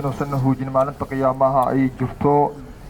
Inuusan huujin maalinta qiyaamaha ay jirto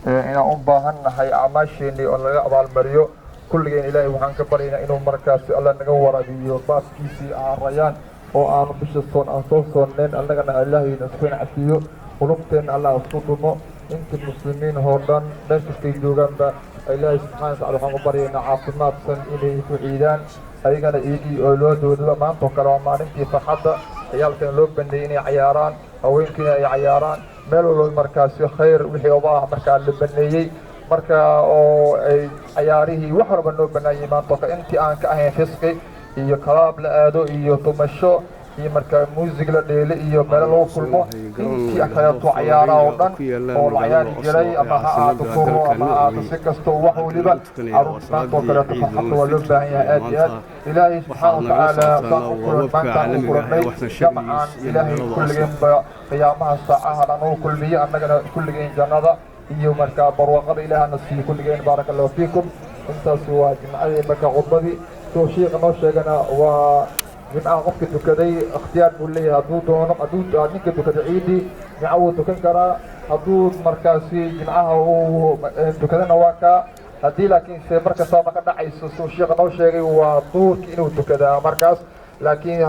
inaan u baahan nahay acmaasheenii oo laga abaalmariyo kulligeen. Ilaahay waxaan ka baryaynaa inuu markaasi Alla naga waraabiyo baabkiisii aarayaan oo aanu bisha soon aan soo soonneen, annagana Ilaahayna isku cafiyo, qulubteenna Allah isku dumo. Inta muslimiin oo dhan meel kastay joogaanba, Ilaahay subxaana watacala waxaan u baryaynaa caafimaadsan inay ku ciidaan ayagana iidii oo loo doodaba. Maanta oo kale waa maalintii farxadda, ciyaalkana loo baneeyey inay cayaaraan, haweenkiina ay cayaaraan, meel walba markaasi khayr wixii oba ah markaa la baneeyey, marka oo ay cayaarihii wax walba noo banaayey maanta oo kale, intii aan ka ahayn fisqi iyo kalaab la aado iyo tumasho iyo markaa muusig la dheele iyo meelo lagu kulmo. Intii kaleeto cayaaraha oo dhan oo la cayaari jiray, ama ha ahaato kuro ama ha ahaato si kasto, wax waliba caruurta maanta oo kaleeto farxadda waa loo baahan yahay aad iyo aad. Ilaahay subxaana watacaala saan u kulan maantaan u kulannay jamcan, Ilaahay kulligeenba qiyaamaha saacahan aan ugu kulmiye, annagana kulligeen jannada iyo markaa barwaaqada Ilaahana siiyo kulligeen. Baaraka Allahu fiikum. Intaas waa jimcadii. Marka khudbadii suu shiiqa noo sheegana waa jimcaha qofka tukaday ikhtiyaar buu leeyahay. Hadduu doono, hadduu ninka tukaday ciidii jimca wuu tukan karaa, hadduu markaasi jimcaha uu tukadana waa kaa. Haddii laakiinse markastaaba ka dhacayso, suu shiiqa noo sheegay, waa duurki inuu tukadaa markaas, laakiin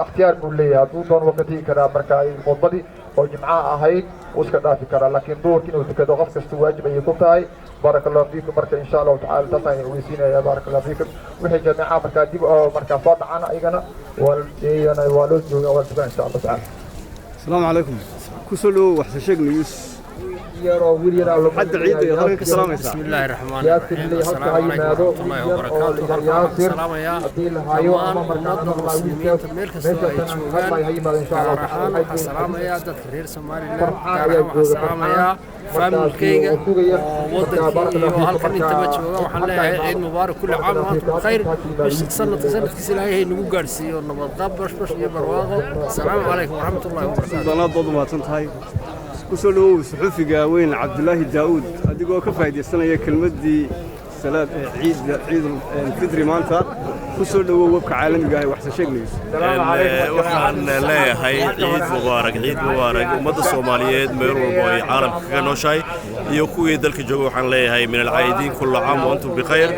ikhtiyaar buu leeyahay. Hadduu doono waa ka tegi karaa markaa khudbadii oo jimcaha ahayd, wuu iska dhaafi karaa, laakiin duurki inuu tukado qof kasta waajib ayay ku tahay. Baaraka Allahu fiikum. Marka insha Allahu tacala taasaan idin ogeysiinaya. Baaraka Allahu fiikum. Wixii jaamica markaa dib oo markaa soo dhacana, iyagana waa iyagana waa loo joogaa, waa tukan insha Allahu tacala. Asalaamu calaykum. Ku soo dhowow Waxsan Sheeg News. Yaroo wiil yaraa lagu Xadda ciidda iyo halkan ka salaamaysaa. بسم الله الرحمن Yaasir الرحيم. ley halka ha السلام عليكم yimaado ورحمة الله wiil yar oo وبركاته. la Halkaan waxaan Yaasir salaamayaa haddii la hayo ama dhammaan markaa ummadda maqlaa wiilkaas muslimiinta meel kastoo ay meeshaasaan joogaan. Hadlay ha yimaado insha Allahu Gaar tacala. ahaan waxaan salaamayaa dadka reer Somaliland, Farxaan gaar ayaa ahaan waxaan jooga, salaamayaa Farxaan faamilkayga markaasi oo sugaya oo markaa. wadankii Baaraka iyo Allahu fiikum. halkan intaba Markaa jooga waxaan halkaa leeyahay imaado. ciid mubaarak, kulli Baaraka caam Allahu wa antum fiikum. bikhayr. Halkaa yimaado Bish sanadka sanadkiisa Ilaahay hay nagu gaadhsiiyo nabadqab, bashbash iyo barwaaqo. Asalaamu calaykum waraxmat ullahi wabarakaatu. Suldaanaad baad u mahadsan tahay. Ku soo dhowow suxufiga weyn Cabdulaahi Daa'uud, adigoo ka faa'iidaysanaya kelmaddii salaad ee ciidda ciidul fitri maanta. Ku soo dhowow webka caalamiga ah ee Waxsan Sheeg News. Waxaan leeyahay ciid mubaarak, ciid mubaarak ummadda Soomaaliyeed meel walbo ay caalamka kaga nooshahay iyo kuwii dalka jooga. Waxaan leeyahay min alcaayidiin, kulla caam wa antum bikhayr.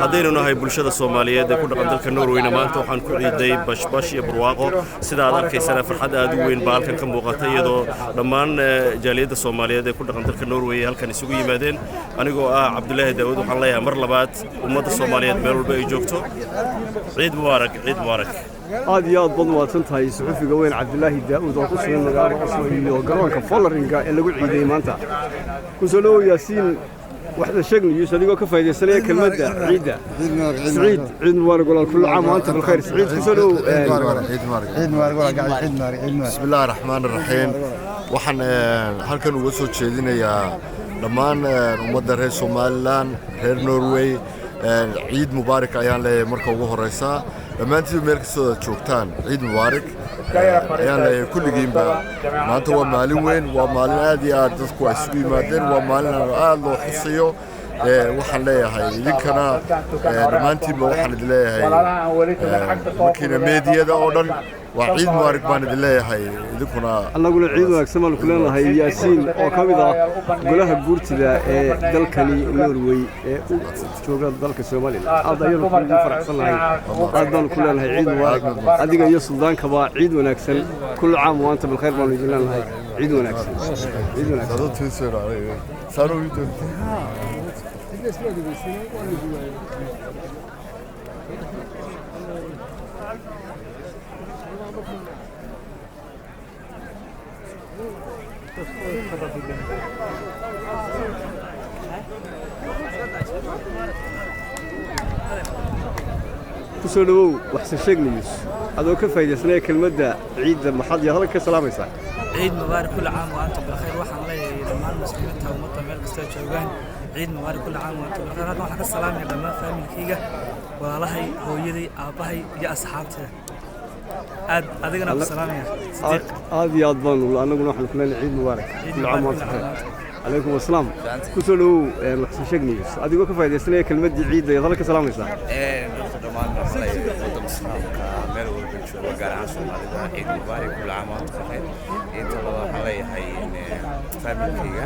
Haddaynu nahay bulshada Soomaaliyeed ee ku dhaqan dalka Norweyna, maanta waxaan ku ciiday bashbash iyo barwaaqo. Sida aad arkaysana, farxad aad u weyn baa halkan ka muuqata, iyadoo dhammaan jaaliyadda Soomaaliyeed ee ku dhaqan dalka Norway ay halkan isugu yimaadeen. Anigoo ah Cabdulaahi Daawud, waxaan leeyahay mar labaad ummadda Soomaaliyeed meel walba ay joogto, ciid mubaarak, ciid mubaarak. Aad iyo aad baad mahadsan tahay suxufiga weyn Cabdulaahi Daa'uud oo ku sugan magaalada Oslo iyo garoonka Vålerenga ee lagu ciidayey maanta. Ku soo dhowow Yaasiin, Waxda Sheeg News, adigoo ka faa'iidaysanaya kelmadda ciidda. Saciid, ciid mubaarak walaal, kullu caam wa anta bilkhayr. Saciid, ku soo dhowow. بسم الله الرحمن الرحيم. Waxaan halkan uga soo jeedinayaa dhammaan ummadda reer Somaliland, reer Norway, ciid mubaarak ayaan leeyahay. Marka ugu horeysa, dhammaantiin meel kastoo aad joogtaan, ciid mubaarak ayaan leeyahay kulligiinba. Maanta waa maalin weyn, waa maalin aad iyo aad dadku ay isugu yimaadeen, waa maalin aad loo xusayo. Waxaan leeyahay idinkana dhammaantiinba, waxaan idin leeyahay markiina meediyada oo dhan waa ciid mubaarak baan idin leeyahay idinkuna. Annaguna ciid wanaagsan baanu ku leenahay. Yaasiin oo ka mid ah golaha guurtida ee dalkani Norway ee u jooga dalka Somaliland, aad ayaanu kugu faraxsannahay, aad baanu ku leenahay ciid mubaarak. Adiga iyo suldaankaba ciid wanaagsan, kullu caam wa anta bilkhayr baanu idin leenahay. Ciid wanaagsan, ciid wanaagsan. Saan ugu joogtay. Ku soo dhowow Waxsan Sheeg News, adoo ka faa'iidaysanaya kelmadda ciidda, maxaad iyo halkan ka salaamaysaa? Ciid mubaarak, kulli caam wa antum bilkhayr. Waxaan leeyahay dhammaan muslimiinta ummadda meel kastoo joogaan, ciid mubaarak, kulli caam wa antum bilkhayr. Halkan waxaan ka salaamaya dhammaan faamilkayga, walaalahay, hooyaday, aabbahay iyo asxaabtayda. Aad adigana ku salaamaya, Sidiiq. Aad iyo aad baanu annaguna waxaanu ku leenahay ciid mubaarak, kullu caam wa antum bilkhayr. Calaykum asalaam. Ku soo dhowow Waxsan Sheeg News, adigoo ka faa'iidaysanaya kelmaddii ciidda, iyo halkan ka salaamaysaa? Horta dhammaan waxaan leeyahay ummadda muslimka meel walba jooga, gaar ahaan Soomaalida, ciid mubaarak, kullu caam wa antum bikhayr. Inta laba waxaan leeyahay Faamilkayga.